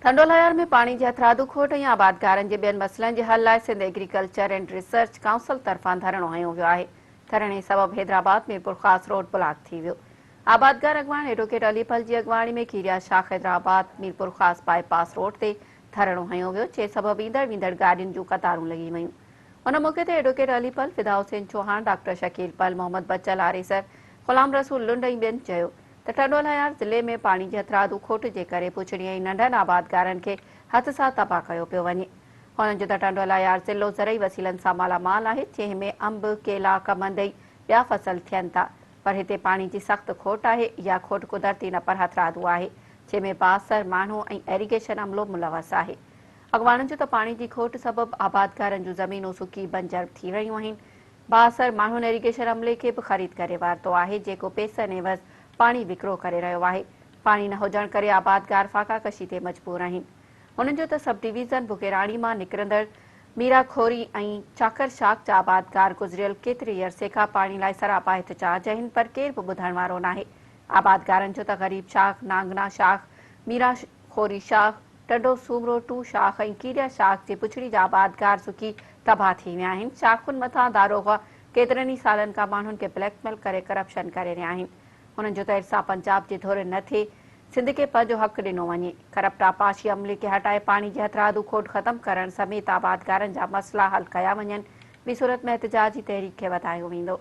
ٽنڊوالهيار ۾ پاڻي جي هٿرادو کوٽ ۽ آبادگارن جي ٻين مسئلن جي حل لاء Sindh agriculture and research council طرفان ڌرڻو هنيو ويو آهي. ڌرڻي سبب حيدرآباد ميرپورخاص روڊ بلاڪ ٿي ويو. آبادگار اڳواڻ ايڊووڪيٽ علي ڦل جي اڳواڻي ۾ کيريا شاخ حيدرآباد ميرپورخاص باء پاس روڊ تي ڌرڻو هنيو ويو جنهن سبب ايندڙ ويندڙ گاڏين جون قطارون لڳي ويون. ان موقعي تي ايڊووڪيٽ علي ڦل، فدا حسين چوهاڻ، ڊاڪٽر شڪيل ڦل، محمد بچل آريسر، غلام رسول لنڊ ۽ ٻين چيو ته ٽنڊوالهيار ضلعي ۾ پاڻي جي هٿرادو کوٽ جي ڪري پڇڙي ۽ ننڍن آبادگارن کي هٿ سان تباهه ڪيو پيو وڃي. هنن چيو ته ٽنڊوالهيار ضلعو زرعي وسيلن سان مالا مال آهي جنهن ۾ انب، ڪيلا، ڪمند ۽ ٻيا فصل ٿين ٿا پر هتي پاڻي جي سخت کوٽ آهي، اها کوٽ قدرتي نه پر هٿرادو آهي جنهن ۾ بااثر ماڻهو ۽ ايريگيشن عملو ملوث آهي. اڳواڻن چيو ته پاڻي جي کوٽ سبب آبادگارن جون زمينون سڪي بنجر ٿي رهيون آهن، بااثر ماڻهن ايريگيشن عملي کي به خريد ڪري ورتو آهي جيڪو پئسن عيوض پاڻي وڪرو ڪري رهيو آهي. پاڻي نه هجڻ ڪري آبادگار فاقا ڪشي تي مجبور آهن. هنن جو ته سب ڊويزن بگيراڻي مان نڪرندڙ ميرا کوري ۽ چاڪر شاخ جا آبادگار گذريل ڪيتري ئي عرصي کان پاڻي لاء سراپا احتجاج آهن پر ڪير به ٻڌڻ وارو ناهي. آبادگارن جو ته غريب شاخ، نانگنا شاخ، ميرا خوري شاخ، ٽنڊو سومرو ٽو شاخ ۽ ڪيريا شاخ جي پڇڙي جا آبادگار سڪي تباهه ٿي ويا آهن، شاخن مٿان داروغا ڪيترن ئي سالن کان ماڻهن کي بليڪ ميل ڪري ڪرپشن ڪري رهيا آهن، هنن جو ته ارسا پنجاب جي ڌر نه ٿئي، سنڌ کي پنهنجو حق ڏنو وڃي، ڪرپٽ آبپاشي عملي کي هٽائي پاڻي جي هٿرادو کوٽ ختم ڪرڻ سميت آبادگارن جا مسئلا حل ڪيا وڃن، ٻي صورت ۾ احتجاجي تحريڪ کي وڌايو ويندو.